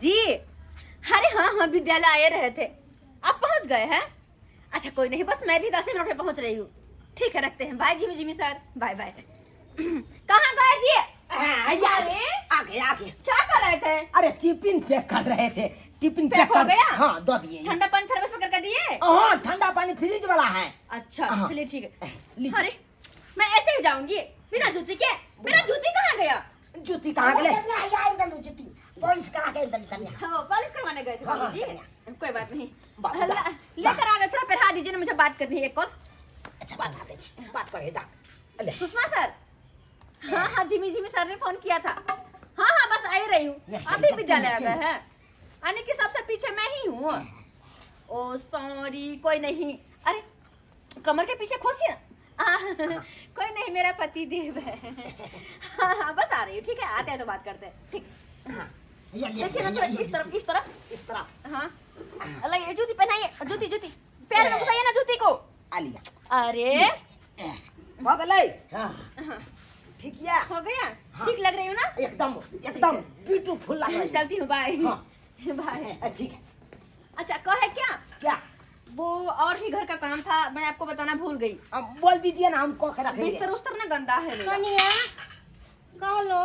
जी अरे हाँ हाँ विद्यालय आए रहे थे, आप पहुंच गए हैं? अच्छा कोई नहीं, बस मैं भी 10 मिनट में पहुंच रही हूँ। ठीक है रखते हैं, bye Jimmy Jimmy sir, bye bye. कहाँ गए जी? हाँ, यार आगे आगे क्या कर रहे थे? अरे टिफिन पैक कर रहे थे। टिफिन पैक पैक हो कर गया? हाँ दो दिए। ठंडा पानी थर्मस में करके दिए? हाँ ठंडा पानी फ्रिज वाला है। अच्छा हाँ। चलिए ठीक है। लीजिए। अरे मैं ऐसे ही जाऊंगी बिना जूती के। मेरा जूती कहाँ गया? जूती कहाँ गेलै? जूती पॉलिश करा के आनि देलहुँ। हाँ, पॉलिश करवाने गए थे हाँ, बाबूजी। कोई बात नहीं, बाबू, दा- लेकर आ गए, थोड़ा पहना दीजिए ना, मुझे बात करनी है एक कॉल। अच्छा बात कर छी, बात करे दा ले। सुषमा सर, हाँ हाँ जिमी जिमी सर ने फोन किया था। हाँ हाँ बस आ ही रही हूँ, ये अभी चल, विद्यालय आ चल, गए हैं, यानी कि सबसे पीछे मैं ही हूँ। ओ सॉरी, कोई नहीं। अरे कमर के पीछे खोसी ना। हाँ, कोई नहीं, मेरा पति देव है। हाँ हाँ बस आ रही हूँ, ठीक है, आते हैं तो बात करते हैं। ठीक। हाँ, ये ले, देखिए ना ये- थोड़ा ये- इस तरफ, इस तरफ, इस तरफ। हाँ अलग, ये जूती पहनाइए, जूती जूती पैर में घुसाइए ना जूती को। आ लिया। अरे भऽ गेलै? हाँ, ठीक या? हो गया? ठीक लग रही हूँ ना? एकदम एकदम ब्यूटीफुल लग रही है। चलती हूँ, बाय। हाँ। बाय। ठीक है। अच्छा कहे क्या? क्या? वो और भी घर का काम था, मैं आपको बताना भूल गई। अब बोल दीजिए ना, हम को के रखेंगे। बिस्तर उस्तर ना गंदा है मेरा। कनिया कहलो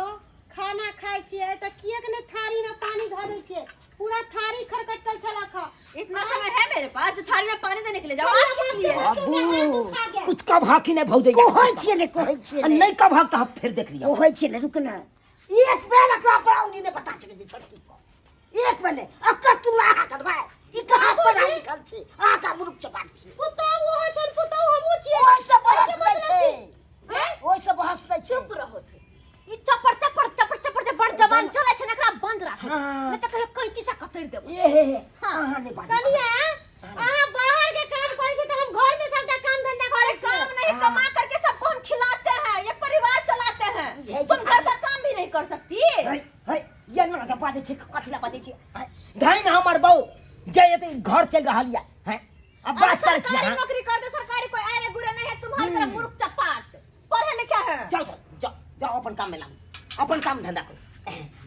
खाना खाइ छियै तऽ किएक ने थारीमे पानी धरै छियै? पूरा थारी खरकटल छलक हँ। इतना समय है मेरे पास जो थाली में पानी देने के लिए जाओ? आप किस लिए? बाबू खा गया। कुछ कब हक ही नहीं भौजैया। कहै छियै ने, कहै छियै ने। नहीं कब हक तो हम फिर देख लिया। कहै छियै ने, रुक ने। एक बेर एकरा बड़ौनी ने बता सकै छै छोटकी को। एक बेर ने अक्का तू आहा करबै। ई कहाँ पढ़ा लिखल छी? अहाँ का मुरुख चपाट छी। पुतहु ओहो छनि, पुतहु हमहूँ छियै। ओहिसँ बहस नहि छै, हैं? ओहिसँ बहस नहि छै। चुप रहो थे। ई चपर चपर चपर चपर जे बड़ जवान चलै छै ने, एकरा बंद राखो, हाँ। नहीं तो कहियो कैंची से कतर देबो। ये हे हे हाँ। अहाँ नहीं बाजू। कनिया अहाँ बाहर के काम करै छी तऽ हम घर में सबटा काम धंधा अरे करै काम छियै। नहीं कमा करके सबको हम खिलाते हैं, ये परिवार चलाते हैं। बुझाइ छै तुम घर का काम भी नहीं कर सकती? है है ये ना जब बाजै छै, कथी ला बाजै छै? हैं? धइन हमर बहू जे एते घर चलि रहल या हैं। अब अरे बात करै छी सरकारी अहाँ। नौकरी कर दे सरकारी, कोई आरे गुरे नहीं है तुम्हारी तरह मूर्ख चपाट पढ़े लिखे है। जाओ जाओ जाओ जाओ, अपन काम में लागू, अपन काम धंधा करो।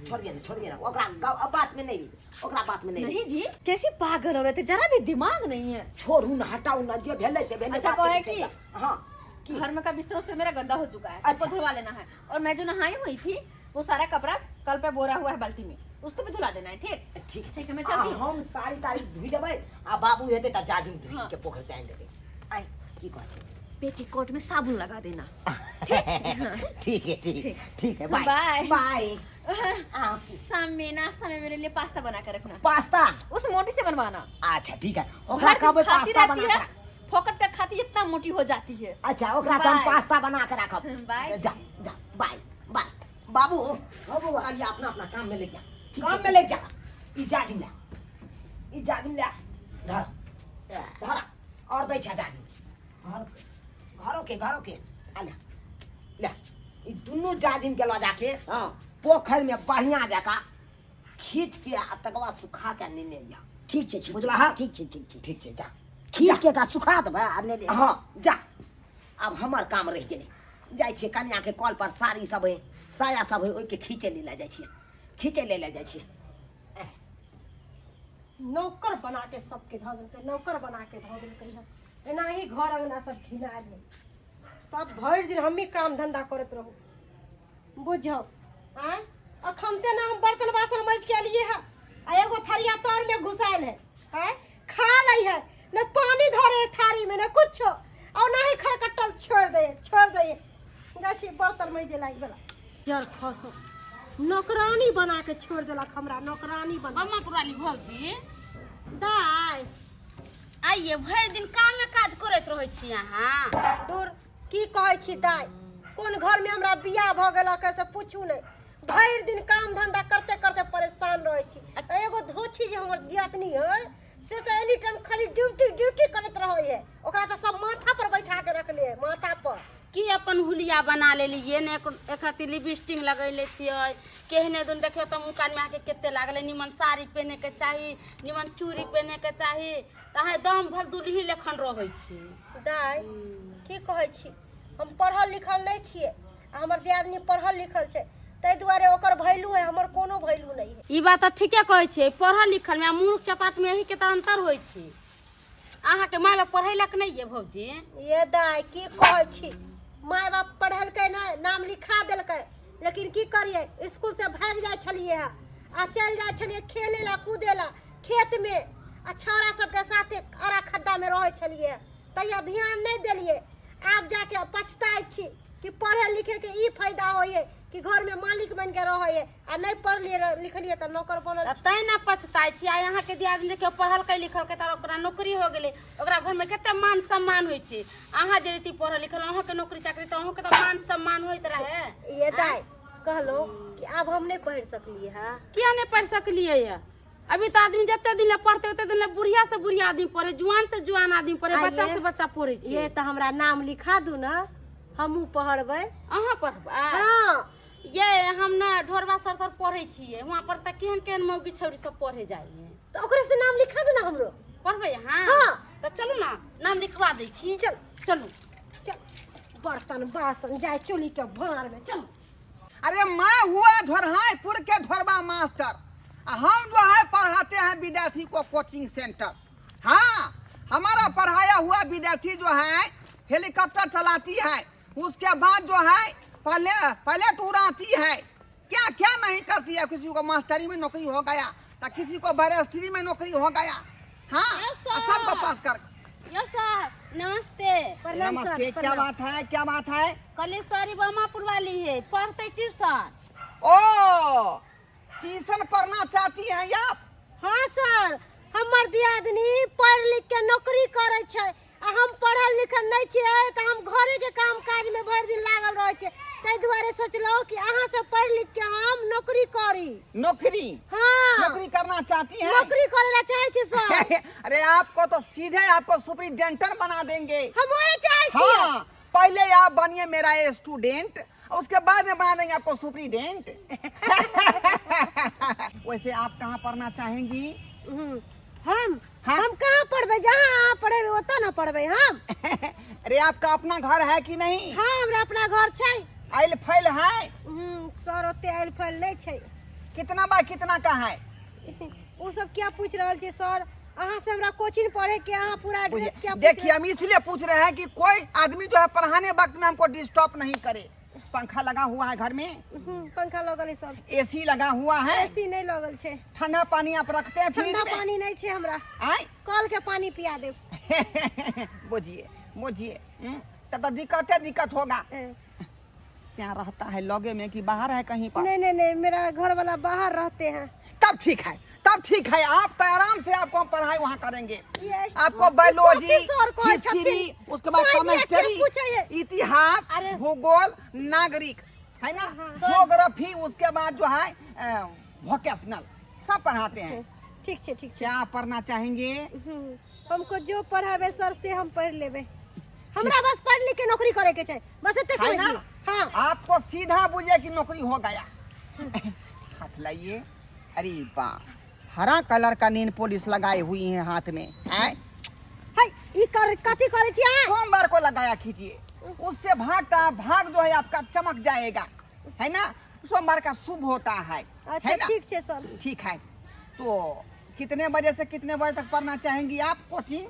छोड़ दिया ना, छोड़ दिया ना ओकरा गाँव, अब बात में नहीं, ओकरा बात में नहीं। नहीं जी, कैसी पागल हो रहे थे, जरा भी दिमाग नहीं है। छोड़ू ना, हटाऊ ना, जे भेलै से भेलै। अच्छा, बात कहे से कि हाँ घर में का बिस्तर उस्तर मेरा गंदा हो चुका है, सबको अच्छा। धुलवा लेना है। और मैं जो नहाई हुई थी वो सारा कपड़ा कल पे बोरा हुआ है बाल्टी में, उसको भी धुला देना है। ठीक? ठीक। ठीक है, मैं चलती हूँ। हम सारी तारीख धुई देबै आ बाबू हेतै तऽ जाजिम धुई हाँ। के पोखरि से आनि देबै। आइ की कहै छै? पेटीकोट में साबुन लगा देना। ठीक है, ठीक। ठीक। ठीक है, बाय। बाय। बाय। शाम में नाश्ता में मेरे लिए पास्ता बना कर रखना। पास्ता? उस मोटी से बनवाना। अच्छा ठीक है, ओकरा हर दिन कहबै खाती पास्ता रहती बना है, के राख। फोकट का खाती इतना मोटी हो जाती है। अच्छा, ओकरा से हम बाय। पास्ता बना के राखब। बाय। जा जा, बाय बाय। बाबू बाबू कहलिए अपना अपना काम में ले जा, काम में ले जा। ई जाजिम ले, ई जाजिम ले, धर धर और दै छै जाजिम। घर घरो के, घरो के आ ले ले। ई दुनू जाजिम के लऽ जाके हाँ पोखरि में बढ़िया जकाँ खींच के आ तकर बाद सुखा के नेने अइहा। ठीक छै, ठीक। बुझलह? ठीक छै, ठीक छै। ठीक छै, जा। खींच के का सुखा देबै आ ने ले। हाँ जा। आब हमर काम रहि गेलै, जाइ छियै कनियाके कल पर साड़ी सब है, साया सब है, ओहिके खींचे ले लए जाइ छियै, खींचे ले लए जाइ छियै। नौकर बना के सबके धऽ देलकै, नौकर बना के धऽ देलकै हँ। एनाही घर अंगना सब घिनायल है। सब भरि दिन हमही काम धंधा करैत रहू, बुझौ? आँय, अखन ते ना हम बर्तन बासन मजि के एलियै हँ आ एगो थरिया तर में घुसायल है। आँय, खा लै है ने, पानी धरे है थारी में ने कुछो, और ना ही खरकट्टल छोड़ दे, छोड़ दे। जाइ छी बर्तन मजे लागि गेला। जर खसो, नौकरानी बना के छोड़ देलक हमरा, नौकरानी बना। बम्मा पुराली भौजी। दाय। आइए भरि दिन कामे काज करैत रहै छी अहाँ। दूर, की कहै छी दाय, कोन घर में हमरा बियाह भऽ गेलक से पूछू नहि। भरि दिन काम धंधा करते करते परेशान रहै छी। एगो धोछी जे हमर दियादनी है से तऽ एनी टाइम खाली ड्यूटी ड्यूटी करैत रहै है। ओकरा तऽ सब माथा पर बैठा के रखले है, माथा पर। की अपन हुलिया बना लेलियै ने, एक रत्ती लिपस्टिक लगैले छियै, केहने दुन देखियौ तऽ मुँह कानमे अहाँके कते लागलै। निमन साड़ी पहिनेके चाही, निमन चूड़ी पहिनेके चाही, तऽ अहाँ दम भर दुलही लेखन रहै छी। दाय, की कहै छी, हम पढ़ल लिखल नहि छियै आ हमर दियादनी पढ़ल लिखल छै। ताहि दुआरे ओकर वैल्यू है, हमर कोनो वैल्यू नहि है। ई बात तऽ ठीके कहै छियै, पढ़ल लिखल में आ मूर्ख चपाट में एही के तऽ अंतर होइ छै। अहाँके माय बाप पढ़ेलक नहि ये भौजी? ये दाइ, की कहै छी, माय बाप पढ़ेलकै नहि, नाम लिखा देलकै, लेकिन की करियै, स्कूल से भागि जाइ छलियै हँ आ चलि जाइ छलियै खेले ला कूदे ला खेतमे, आ छौड़ा सबके साथे अरा खड्डामे रहै छलियै हँ, तहिया ध्यान नहि देलियै। आब जाके पछताइ छी कि पढ़े लिखेके ई फायदा होइ है कि घरमे मालिक बनिके रहै है, आ नहि पढ़लियै लिखलियै तऽ नौकर बनल छी। तैं ने पछताइ छी। आइ अहाँके दियादनी देखियौ, पढ़लकै लिखलकै तऽ ओकरा नौकरी हो गेलै, ओकरा घरमे कते मान सम्मान होइ छै। अहाँ जे रहिती पढ़ल लिखल, अहाँके नौकरी चाकरी तऽ अहूँके तऽ मान सम्मान होइत रहे। ये दाइ, कहलहुँ कि आब हम नहि पढ़ि सकलियै हँ। किया नहि पढ़ि सकलियै ये? अभी तऽ आदमी जते दिन ले पढ़तै ओते दिन ले बुढ़िया से बुढ़िया आदमी पढ़े, जुआन से जुआन आदमी पढ़े, आ बच्चा ये- से बच्चा पढ़े छै। ये तऽ हमरा नाम लिखा दू ने, हमहूँ पढ़बै। अहाँ पढ़बै? हाँ। ये हम ने ढोरबा सर तर पढ़े छियै, वहाँ पर तऽ केहन केहन मौगी छौरी सब पढ़े जाइए। तऽ ओकरे से नाम लिखा दू ने हमरो। पढ़बै अहाँ? हाँ। तऽ चलू ने, नाम लिखवा दै छी। चल। चलू। चल, बर्तन बासन जाय चोली के भार में, चल। अरे मैं हुआ धोरहाईपुर के धोरबा मास्टर, आ हम जो है पढ़ाते हैं विद्यार्थी को कोचिंग सेंटर। हाँ, हमारा पढ़ाया हुआ विद्यार्थी जो है हेलीकॉप्टर चलाती है, उसके बाद जो है पहले पहले तो उड़ाती है, क्या क्या नहीं करती है। किसी को मास्टरी में नौकरी हो गया तो किसी को बैरिस्ट्री में नौकरी हो गया। हाँ, यस, आ सबको सर। पास कर। यो सर, नमस्ते। प्रणाम सर। नमस्ते, क्या प्रणाम। बात है, क्या बात है? कल सॉरी, बमापुर वाली है, पढ़ते ट्यूशन। ओ ट्यूशन पढ़ना चाहती हैं आप? हाँ सर, हमर दियादनी पढ़ि लिख के नौकरी करै छै आ हम पढ़ल लिखल नहि छियै, तऽ हम घरे के काम काज में भरि दिन लागल रहै छियै, ताहि दुआरे सोचलहुँ कि अहाँ से पढ़ि लिख के हम नौकरी करी। नौकरी? हाँ। नौकरी करना चाहती हैं? नौकरी करे ला चाहै छी सर। अरे आपको तो सीधे आपको सुपरिटेंडेंट बना देंगे। हम वही चाहै छियै। हाँ, पहले आप बनिए मेरा स्टूडेंट, उसके बाद में बना देंगे आपको सुपरिटेंडेंट। वैसे आप कहाँ पढ़ना चाहेंगी? हम? हाँ? हम कहाँ पढ़बै, जहाँ अहाँ पढ़ेबै ओतऽ न पढ़बै हम। अरे आपका अपना घर है कि नहीं? हाँ, हमरा अपना घर छै। आयल फैल है? सर, ओते आयल फैल नहि छै। कितना बाय कितना का है? ओ सब क्या पूछ रहल छी सर? अहाँ से हमरा कोचिंग पढ़े के, अहाँ पूरा एड्रेस क्या पूछ देखिए, हम इसलिए पूछ रहे हैं कि कोई आदमी जो है पढ़ाने वक्त में हमको डिस्टर्ब नहीं करे। पंखा लगा हुआ है घर में? पंखा लगल है सर। एसी लगा हुआ है? एसी नहीं लगल छै। ठंडा पानी आप रखते हैं फ्रिज ठंडा में? पानी नहीं छै हमरा। आय? कल के पानी पिया देब। बुझिए बुझिए, तब तो दिक्कत है, दिक्कत होगा। क्या रहता है लगे में कि बाहर है कहीं पर? नहीं नहीं नहीं, मेरा घर वाला बाहर रहते हैं। तब ठीक है, तब ठीक है, आप तो आराम से आपको हम पढ़ाई वहाँ करेंगे। ये आपको बायोलॉजी, कथी सर कहै हिस्ट्री, छथिन? उसके बाद सर, ये केमिस्ट्री, क्या पूछै? इतिहास, अरे- भूगोल, नागरिक है ना, ज्योग्राफी, उसके बाद जो है वोकेशनल सब पढ़ाते हैं। ठीक छै, ठीक छै। क्या आप पढ़ना चाहेंगे? हमको जो पढ़ाबे सर से हम पढ़ लेबे, हमरा बस पढ़ लिख के नौकरी करे के छै, बस एते है समझ ना? लियौ। हाँ। आपको सीधा बोलिए कि नौकरी हो गया। हाथ लाइए। अरे वाह, हरा कलर का नींद पुलिस लगाए हुई है हाथ में है। है, ई कर कथी करे छी अहाँ? सोमवार को लगाया कीजिए, उससे भागता भाग जो है आपका चमक जाएगा, है ना? सोमवार का शुभ होता है। अच्छा। है ना? ठीक छै सर। ठीक है, तो कितने बजे से कितने बजे तक पढ़ना चाहेंगी आप कोचिंग?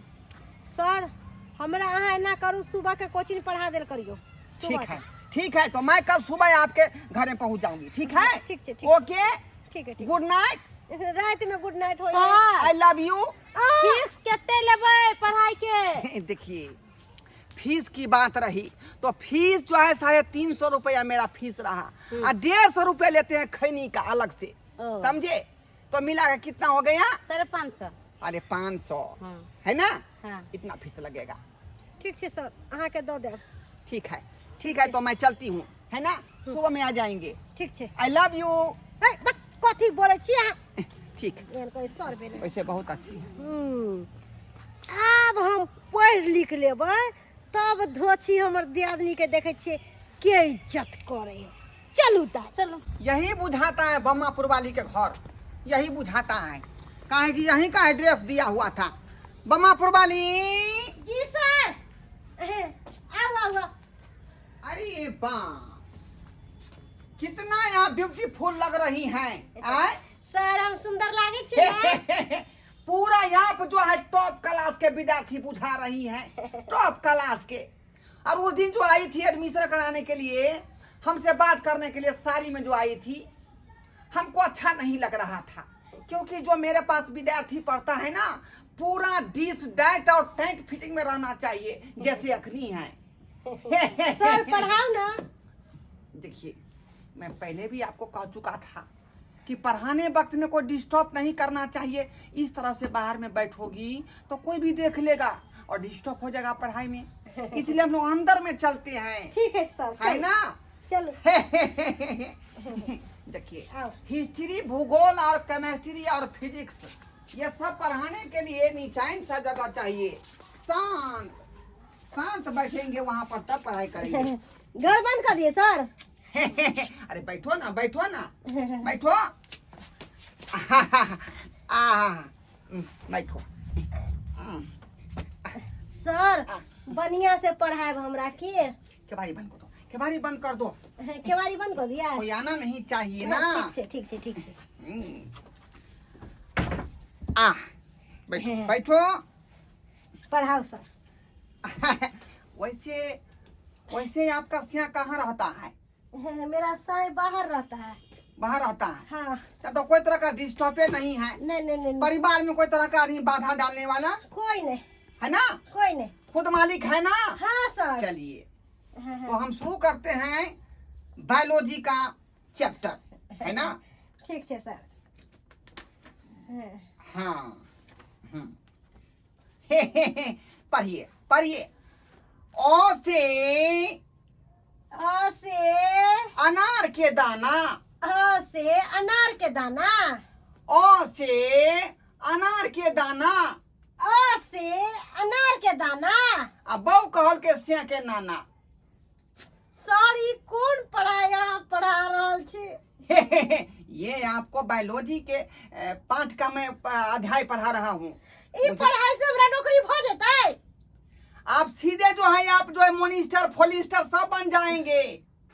सर, हमरा अहाँ एना करू, सुबह के कोचिंग पढ़ा देल करियो। सुबह ठीक है के। ठीक है, तो मैं कल सुबह आपके घर में पहुंच जाऊंगी, ठीक है? ठीक छै, ठीक छै। ओके। ठीक है, ठीक। Good night. रात में गुड नाइट हो। Sir, I love you. Fees कते लेबै पढ़ाई के? देखिए, फीस की बात रही तो फीस जो है 350 रुपया मेरा फीस रहा, और 150 रुपया लेते हैं खैनी का अलग से। ओ। समझे? तो मिला के कितना हो गया? 550। अरे 500। हाँ। है ना? हाँ। इतना फीस लगेगा। ठीक छै सर, अहाँ के दऽ देब। ठीक है, ठीक है, तो मैं चलती हूँ, है ना? सुबह में आ जाएंगे। ठीक छै। I love you. है, बस कथी बोलै छी अहाँ? ठीक। एहन कहै सर भेलै। वैसे बहुत अच्छी है। आब हम पढ़ि लिख लेबै तब धोछी हमर दियादनी के देखै छियै के इज्जत करै। चलू दाइ। चलू। यही बुझाता है बम्मापुर वाली के घर, यही बुझाता है, काहे कि यही का एड्रेस दिया हुआ था। बम्मापुर वाली। जी सर, आउ आउ आउ। अरे बाप, कितना यहाँ ब्यूटीफुल लग रही हैं आय? सर हम सुंदर लागे छी ना पूरा यहाँ पे जो है टॉप क्लास के विद्यार्थी बुझा रही हैं, टॉप क्लास के। और उस दिन जो आई थी एडमिशन कराने के लिए, हमसे बात करने के लिए साड़ी में जो आई थी, हमको अच्छा नहीं लग रहा था, क्योंकि जो मेरे पास विद्यार्थी पढ़ता है ना, पूरा डिश डाइट और टैंक फिटिंग में रहना चाहिए, जैसे अखनी है। सर पढ़ाओ ना। देखिए, मैं पहले भी आपको कह चुका था कि पढ़ाने वक्त में कोई डिस्टर्ब नहीं करना चाहिए। इस तरह से बाहर में बैठोगी तो कोई भी देख लेगा और डिस्टर्ब हो जाएगा पढ़ाई में, इसलिए हम लोग अंदर में चलते हैं। ठीक है सर। है ना? चलो। देखिए, आओ। हिस्ट्री, भूगोल और केमिस्ट्री और फिजिक्स, ये सब पढ़ाने के लिए निचाइन सा जगह चाहिए। शांत शांत बैठेंगे वहां पर, तब पढ़ाई करेंगे। घर बंद कर दिए सर। अरे बैठो ना, बैठो ना, बैठो। आ बैठो। सर बढ़िया से पढ़ाएब हमरा के। केवाड़ी बंद कर दो, केवाड़ी बंद कर दो। केवाड़ी बंद कर दिया? कोई आना नहीं चाहिए ना। ठीक छै, ठीक छै, ठीक छै। आ बैठो, बैठो। पढ़ाओ सर। वैसे वैसे आपका सिया कहाँ रहता है? मेरा साई बाहर रहता है। बाहर रहता है? हाँ। तब तो कोई तरह का डिस्टर्ब नहीं है। नहीं नहीं नहीं। परिवार में कोई तरह का नहीं बाधा डालने वाला? कोई नहीं। है ना? कोई नहीं। खुद मालिक है ना? हाँ सर। चलिए तो हम शुरू करते हैं बायोलॉजी का चैप्टर, है ना? ठीक है सर। हाँ। पढ़िए पढ़िए। ओ से अ से अनार के दाना। अ से अनार के दाना। अ से अनार के दाना। अ से अनार के दाना। आ बऊ कहल के से के नाना। सर ई कोन पढ़ाई अहाँ पढ़ा रहल छी? ये आपको बायोलॉजी के पाठ का मैं अध्याय पढ़ा रहा हूँ। ई पढ़ाई से हमरा नौकरी भ जेतै? आप सीधे जो है, आप जो है मोनिस्टर फोलिस्टर सब बन जाएंगे,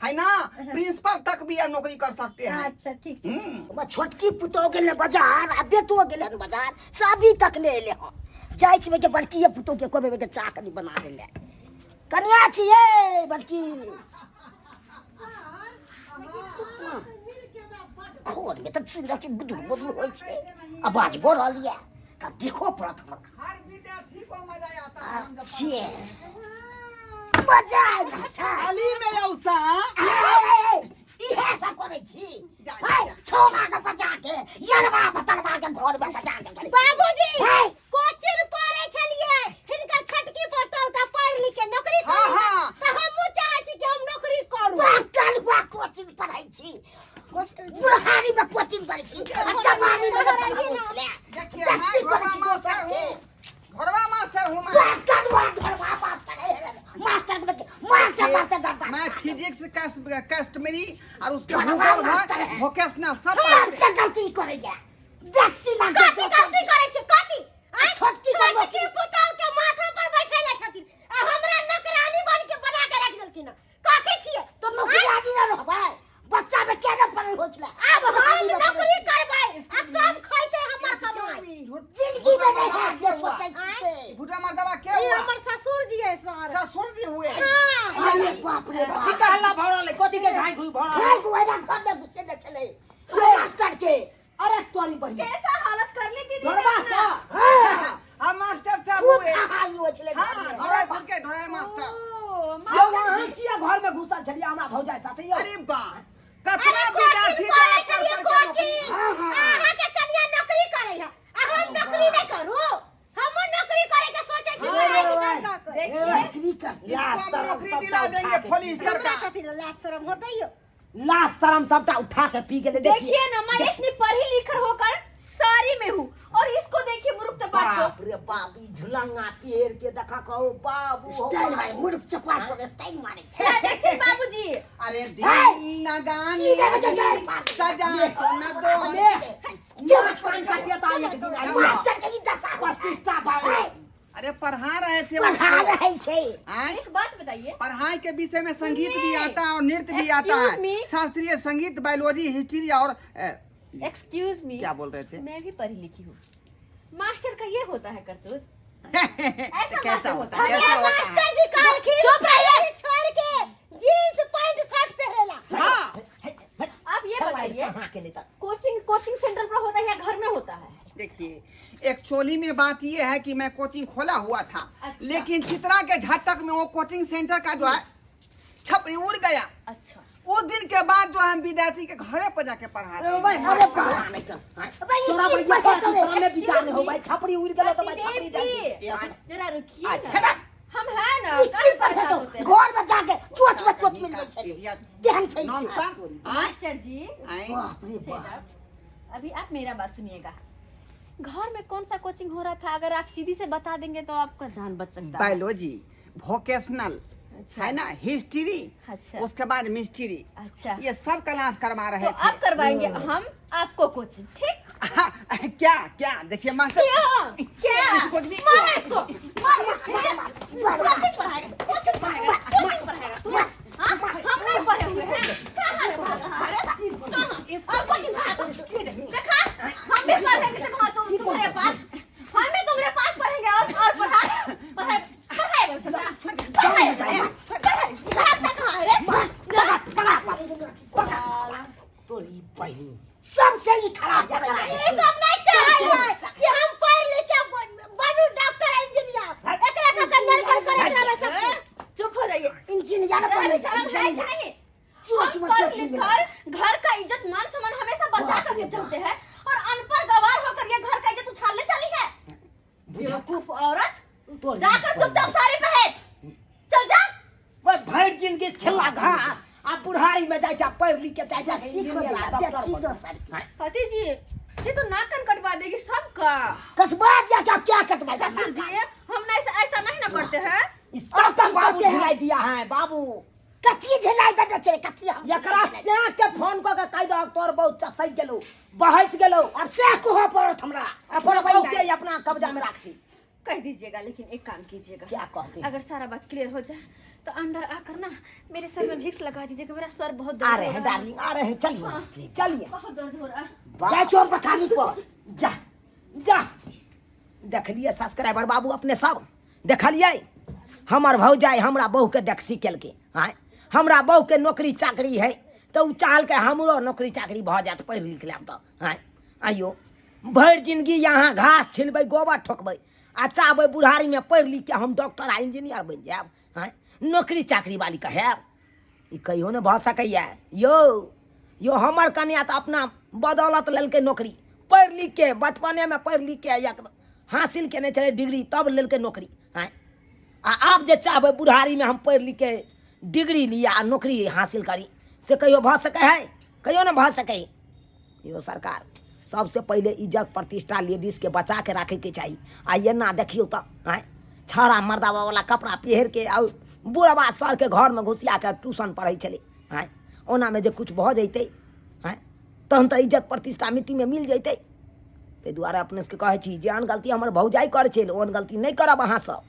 है ना? प्रिंसिपल तक भी आप नौकरी कर सकते हैं। अच्छा ठीक छै। ओमे छोटकी पुतोह गेल बाजार आ बेटो गेल हन बाजार, सभी तक ले एले हन। जाइ छी के बड़की पुतोह के कहबै के चाह कनी बना दै ले। कनिया छियै बड़की। खोर में तऽ सुनि रहल छी गुदुर गुदुर होइ छै, आवाज भऽ रहल यऽ, तऽ देखो पड़त हमरा। हर विद्यार्थी को मजा आता है हम जब छियै मजा आबि रहल छै। थाली में औसा इहे सब करै छी। है छोड़ा के बजा के यरबा बतरबा के घर में बजा के चली। बाबूजी हे! कोचिंग पढ़े छलियै, हिनकर छोटकी पुतोह तऽ पढ़ि लिख के नौकरी हाँ, करू। हाँ। तऽ हमहूँ चाहै छी कि हम नौकरी करू। पागल हुआ कोचिंग पढ़ै छी, बुढ़ारी में कोचिंग करै छी, आ जवानी में पढ़ाबै छलै। देखिए, टैक्सी मैं करै घरवा छी मास्टर दोसर के। हूँ, घरवा मास्टर हूँ मैं। पागल हुआ घरवा मास्टर है, मास्टर के बच्चे, मास्टर मास्टर डरता मैं फिजिक्स कस्टमरी और उसके घरवा भूगोल मास्टर है, है। वोकेशनल सब पढ़ाते सबसे गलती करैया टैक्सी लग कथी गलती करै छी? कथी? आँय? छोटकी छोटकी पुतोह के माथा पर बैठेले छथिन आ हमरा नौकरानी बन के बना के राखि देलखिन हँ। कथी छियै? तो नौकरी आदि ना रहबै, बच्चा में केना पढ़ल होइ छलै? आब हम नौकरी करबै आ सब खैतै हमर कमाई। जिंदगी में नहीं है जे सोचै छी से। भूटा मर्दवा क्या ई हुआ? हमर ससुर जी है सर। ससुर जी हुए। हाँ। अरे बाप रे बाप। कथी के हल्ला भऽ रहल है? कथी के घाई घुई भऽ रहल है? खाइ गुआरा घर में घुसे ने छलै कोई मास्टर के। अरे तोरी बहिन कैसा हालत कर ली दीदी ने घरबा अपना? सँ हाँ, हम मास्टर साहब खूब हुए। कहानी होइ छलै हाँ, घर में। ढोराई फुट के ढोराई मास्टर। ओ, यौ अहाँ किया घर में घुसल छलियै हमरा भौजाइ साथे यौ? अरे बा अरे कतना कोचिंग विद्यार्थी पढ़ै जो है छलियै, पढ़ पढ़ के कोचिंग। हाँ, हाँ। अहाँके कनिया नौकरी करै है आ हम नौकरी नहि करू? हमहूँ नौकरी करे के सोचै छी, पढ़ाई लिखाई कऽ के। देखिए नौकरी कर लाज इसको हम शरम नौकरी सबटा दिला उठा देंगे के- फोलिस्टर हमरा का। कथी लए लाज शरम होतै यौ? लाज शरम सबटा उठा के पी गेलै। देखिए ना, मैं इतनी पढ़ी लिखी होकर सारी में हूँ और इसको देखिए मुरुख चपाट को। बाप रे बाप, ई झुलंगा पेड़ के देखा कहो बाबू हो। स्टाइल मारे मूर्ख चपाट सब स्टाइल मारे छै। क्या देखिए बाबूजी? अरे दिल लगाने सीधे बजे गए पार। सजा तो न दो। अरे नाच कान काटिए ता एक दिन आई मास्टर के ई दशा होइ छै। प्रतिष्ठा भाई अरे पढ़ा रहे थे पढ़ा उसको। रहल छै। आँय? एक बात बताइए। बताइए। पढ़ाई के विषय में संगीत भी सुनिए। आता है और नृत्य भी आता Excuse है। me? शास्त्रीय संगीत, बायोलॉजी, हिस्ट्री और एक्सक्यूज मी, क्या बोल रहे थे? मैं भी पढ़ी लिखी हूँ। मास्टर का ये होता है करतूत? ऐसा कैसा मास्टर होता है, कैसा होता है? मास्टर जी कहलखिन चुप रहिए। छोड़ के जींस पैंट शर्ट पहरेला। हाँ। आप ये बताइए, कहाँ के लेता? कोचिंग कोचिंग सेंटर पर होता है या घर में होता है? देखिए, एक्चुअली में बात ये है कि मैं कोचिंग खोला हुआ था। अच्छा। लेकिन चित्रा के झटक में वो कोचिंग सेंटर का जो है छपरी उड़ गया। अच्छा। उस दिन के बाद जो हम विद्यार्थी के घरे पर जाके पढ़ा अरे भाई, अरे पढ़ा नहीं चल। भाई, तोरा की बढ़िया पढ़े तोरा करे? सामने विचार नहीं हो भाई, छपरी उड़ गेलो तो भाई छपरी पतिदेव जाई। जी, जरा रुकिए अच्छा। ना। हम है ना, ई की कल पढ़े परेशान तो होते हैं। घर में जाके चोच में चोच मिलबै छै, तेहन छै से। नॉनसेंस। मास्टर जी, बाप रे बाप। अभी आप मेरा बात सुनिएगा। घर में कौन सा कोचिंग हो रहा था? अगर आप सीधी से बता देंगे तो आपका जान बच सकता है। बायोलॉजी, वोकेशनल अच्छा। है ना, हिस्ट्री। अच्छा। उसके बाद मिस्ट्री। अच्छा। ये सब क्लास करवा रहे तो थे। अब करवाएंगे हम आपको कोचिंग, ठीक? क्या क्या देखिए मास्टर, क्या क्या इसको भी- मारो इसको, मारो इसको। कोचिंग पढ़ाएगा, कोचिंग पढ़ाएगा, कोचिंग पढ़ाएगा तू। हाँ? हम नहीं पढ़े हुए हैं। कहाँ रे भागा रे? कहाँ? और कोचिंग पढ़ा तुम। देखा, हम भी पढ़ेंगे। देखा तुम, तुम्हारे पास, हम भी तुम्हारे पास पढ़ेंगे और पढ़ा पढ़ाएगा पढ़ाएगा पढ़ाएगा पढ़ाएगा। कहाँ रे? तोरी बहिन सबसे ही खराब पढ़ाई है। ई सब नहीं चाहै कि हम पढ़ लिख के बनू डॉक्टर इंजीनियर, एकरा सब के निर्भर करैत रहबै सब। चुप हो जाइए। इंजीनियर जरा बनै भी शर्म है कि नहीं? चोच हम में पढ़ चोच लिख मिल। कर घर का इज्जत मान सम्मान हमेशा बचा करके चलते हैं और अनपढ़ गवार होकर ये घर का इज्जत उछालने चली है, बेवकूफ औरत। तोरी जाकर चुपचाप साड़ी पहन, चल जा। ओए, भरि जिंदगी छेला घास आ बुढ़ारी में जाइ छै पढ़ लिख के जाइ छै सीख इंजीनियर आ जा डॉक्टर देखी बनै। दोसर की। पति जी, ये तो नाक कान कटवा देगी सबका। कटवा दिया क्या? क्या कटवाएगा? ससुर जी, हम ना ऐसा ऐसा नहीं ना करते हैं। ई सब हम बाबू करते हैं। ढिलाई दिया है बाबू। कथी ढिलाई देने छै? कथी हम एकरा से के फोन कऽ के कहि दहक तोर बहुत चसै गेलौ, बहस गेलौ। अब से कहऽ पड़त हमरा। अपन बहू के अपना कब्जा में राख दी। कह दीजिएगा, लेकिन एक काम कीजिएगा। क्या कहते? अगर सारा बात क्लियर हो जाए तो अंदर आकर ना मेरे सर में भिक्स लगा दीजिएगा, मेरा सर बहुत दर्द आ रहे हो हैं रहा है। डार्लिंग, आ रहे हैं, चलिए चलिए। बहुत दर्द हो रहा है। जाइ छी हम बथानी पर। जा जा। देखलिए सब्सक्राइबर बाबू, अपने सब देखलिए हमर भौजाई हमरा बहूके देखसी केलकै। आँय, हमरा बहूके नौकरी चाकरी है तऽ ओ चाहलकै हमरो नौकरी चाकरी भऽ जायत, पढ़ि लिख लेब तऽ। आँय, आइयो भरि जिंदगी यहाँ घास छिलबै, गोबर ठोकबै आ चाहबै बुढ़ारीमे पढ़ि लिख के हम डॉक्टर आ इंजीनियर बनि जायब। आँय, नौकरी चाकरी वाली कहेब, ई कहियो नहि भऽ सकैए। यौ यौ, हमर कनिया तऽ अपना बदौलत लेलकै नौकरी, पढ़ि लिख के बचपनेमे पढ़ि लिख के एक हासिल केने छलै डिग्री, तब लेलकै नौकरी। आँय, आ आब जे चाहबै बुढ़ारीमे हम पढ़ि लिख के डिग्री ली आ नौकरी हासिल करी, से कहियो भऽ सकै है? कहियो नहि भऽ सकै। यौ सरकार, सबसे पहिले इज्जत प्रतिष्ठा लेडीजके बचा के राखैके चाही। आ एना देखियौ तऽ आँय, छौड़ा मर्दाबा वाला कपड़ा पहिर के आ बुढ़बा सरके घरमे घुसिया के ट्यूशन पढ़ै छलै। आँय, ओनामे जे किछु भऽ जैतै आँय, तहन तऽ इज्जत प्रतिष्ठा मिट्टीमे मिल जैतै। ताहि दुआरे अपने सबके कहै छी, जेहन गलती हमर भौजाइ करै छै ओहन गलती नहि करब अहाँसब।